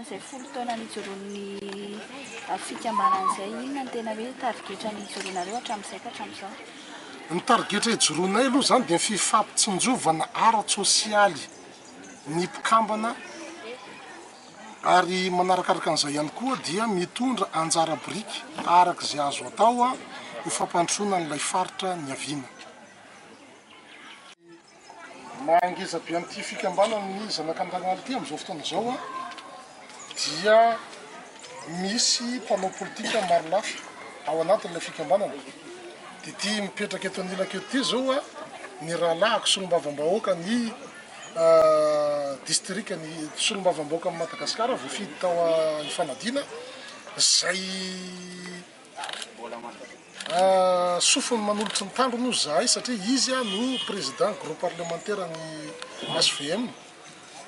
anatin'izay 10 taona nijoroan'ny fikambanana izay, inona no tena hoe tarigetra nijoroanareo hatramin'izay ka hatramin'izao? Ny tarigetra ijoroanay aloha izany dia ny fifampitsinjovana ara-tsosialy ny mpikambana ary manarakaraka an'izay ihany koa dia mitondra anjara biriky araka izay azo atao ho fampandrosoana an'ilay faritra niaviana. Maha ngeza be an'ity fikambanan'ny zanak'Antagnala ity amin'izao fotoana izao dia misy mpanao politika marolafy ao anatin'ilay fikambanana. Dia ity mipetraka eto anilako eto ity izao ny rahalahiko solombavambahoaka ny distrikan'ny solombavambahoakan'i Madagasikara voafidy tao Ifanadiana izay Sofiny manolotry ny tandrony hozy zahay satria izy no président groupe parlementaire ny HVM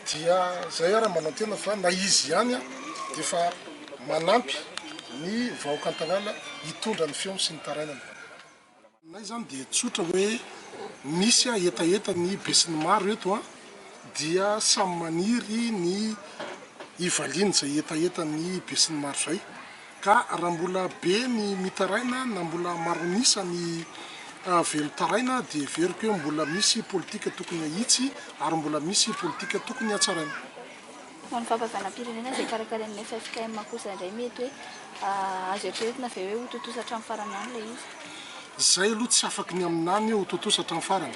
dia zay ary manantena fa na izy ihany dia efa manampy ny vahoaka Antagnala hitondra ny feony sy ny tarainany. Aminay zany dia tsotra hoe misy hetaheta ny besinimaro eto dia samy maniry ny hivalian'izay hetahetan'ny besinimaro izay. Ka raha mbola be ny mitaraina na mbola maro an'isa ny velon-taraina dia heveriko hoe mbola misy politika tokony hahitsy ary mbola misy politika tokony hatsaraina. Ho an'ny fampahavanam-pirenena izay karakarain'ny ffkm kosa indray mety hoe azo eritreretina ve hoe ho tontosa hatramin'ny farany ihany ilay izy? Izay aloha tsy afaky ny haminany hoe ho tontosa hatramin'ny farany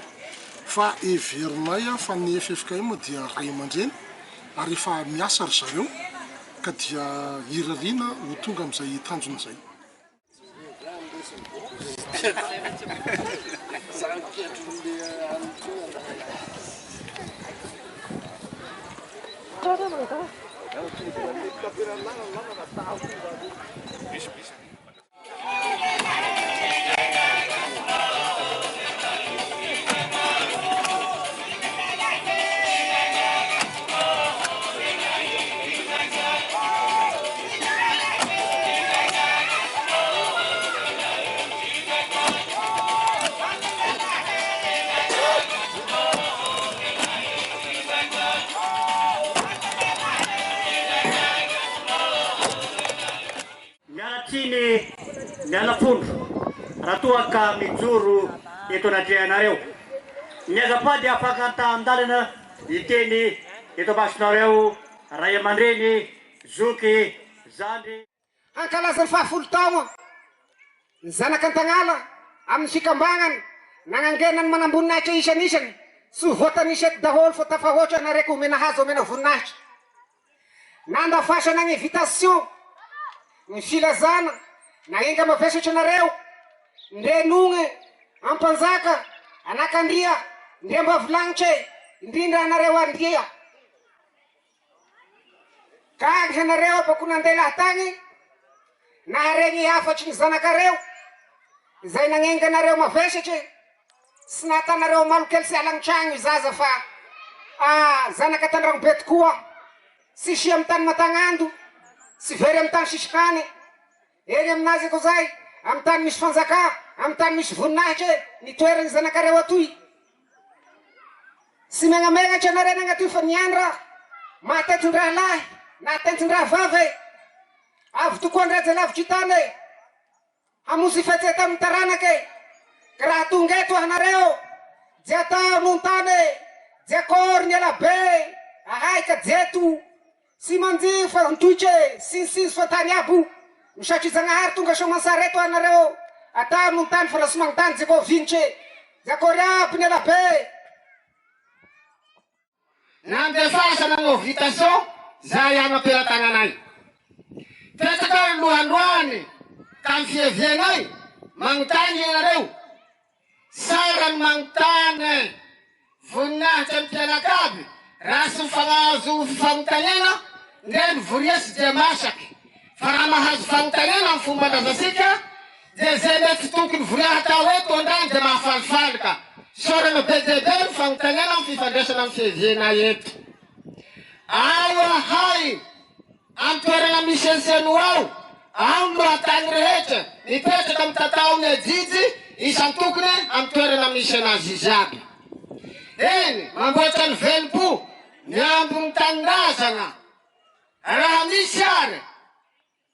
fa heverinay fa ny ffkm dia ray aman-dreny ary efa miasa ry zareo ka dia irariana ho tonga amin'izay tanjona izay. Miala tsiny miala fondro raha toa ka mijoro eto anatrehanareo. Ny azafady afaka antahan-dalana hiteny eto amasonareo ray aman-dreny, zoky, zandry. Hankalaza ny fahafolo taona ny zanak'Antagnala amin'ny fikambanana nagnangena ny manamboninahitra isan'isany. Tsy ho voatanisa eto daholo fa tafahoatra nareo omena haja omena voninahitra. Nandafasana ny invitation, ny filazana, naenga mavesatra anareo, ndre nogne, ampanjaka, anakandria, ndre ambavilagnitra e, indrindra anareo andria. Gaga anareo bako nandeha lahatagny, naharegny hafatry ny zanakareo, izay nagnenga anareo mavesatra e. Tsy nahatanareo malokely sy alan-tragno i zaza fa ah zanaka tandragno be tokoa tsisy amy tany matagnando tsy very amy tany sisy hany eny aminazy ko zay amy tany misy fanjaka amy tany misy voninahitra e ny toerany zanakareo atoy tsy megnamegnatra anareo nagnatoy fa niandra mahatentin-drahalahy nahatentin-drahavavy e avy tokoa andraja lavitry tany e. Hamonjy fetse tamin'ny taranaka e! Ka raha tonga eto ahnareo, dia atao nontany e! Dia akory ny ela be e! Ahay ka jeto! Tsy manjihy fa ntoitra e! Sy ny sisa fa tany abo! Misaotra i Zagnahary tonga soamansara eto ahnareo! Atao nontany fa raha tsy magnontany dia koa vinitra e! Dia akory aby ny ela be e! Nandefasa nanao invitation zahay agny am-pelatananay. Betsaka aloha androany ka ny fiavianay magnontany ianareo. Tsara ny magnontany voninahitra ny mpianakavy raha tsy mifagnahazo fagnontaniana ndre ny voria tsy dia masaky fa raha mahazo fagnontaniana amin'ny fomban-drazantsika Dia izay mety tokony vola hatao eto andrany dia mahafalifaly ka. Isaorana be dia be ny fanontaniana amin'ny fifandraisana amin'ny fiaviana eto. Ao ahay amin'ny toerana misy an'i Seno ao, ao ny lohatany rehetra mipetraka mitatao ny adidy isan-tokony amin'ny toerana misy anazy izy aby. Eny, mamboatra ny velom-po, miambiny tanindrazana. Raha misy ary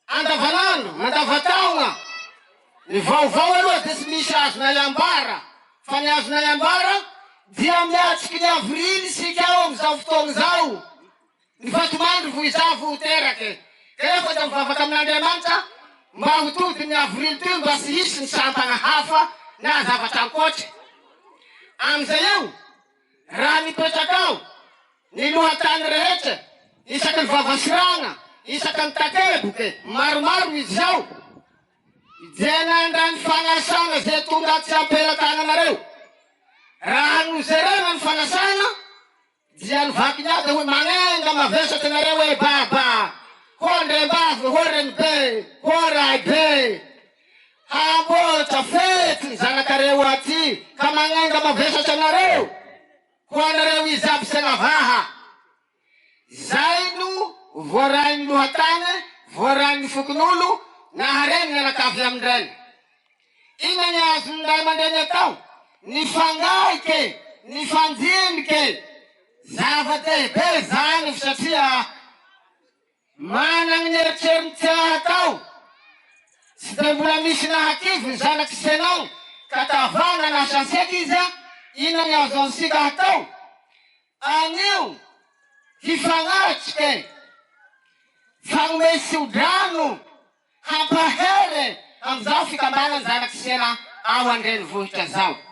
andavanandro, mandavataogna, ny vaovao aloha dia tsy misy azonay ambara, fa ny azonay ambara dia miatriky ny avrily isika ao amin'izao fotoagna izao, ny vatomandry vo izaho vo ho terake, kanefa dia mivavaka amin'Andriamanitra mba ho tody ny avrily toy mba tsy hisy ny sampagna hafa na zavatra ankoatra amin'izay eo. Raha mipetraka ao ny lohatany rehetra isaky ny vavasiragna, isaka ny takeboke, maromaro izy ao, dia nandany fanasana ze tonga tsy ampelatananareo. Raha nozerena ny fanasana dia novakiny ao dia hoe magnenga mavesatra nareo hoe baba, hô ndrembavy, hô renibe, hô raibe. Hamboatra fety ny zanakareo aty ka magnenga mavesatra anareo ho anareo izy aby sy anavaha. Zay no voarain'ny lohatany, voarain'ny fokonolo, nahareny mianakavy amin-drainy. Inona ny azon'ny ray aman-dreny atao? Nifangaiky, nifanjiniky. Zava-dehibe zany satria Managny eritreriny tsy ahatao. Tsy dia mbola misy nahakivy ny zanak'i Senao ka tavana na saseka izy a, inona ny azontsika hatao? Anio hifagnatrika e! Fagnome tso-drano hampahery amizao fikambanan'ny zanak'i Sena ao andrenivohitra zao.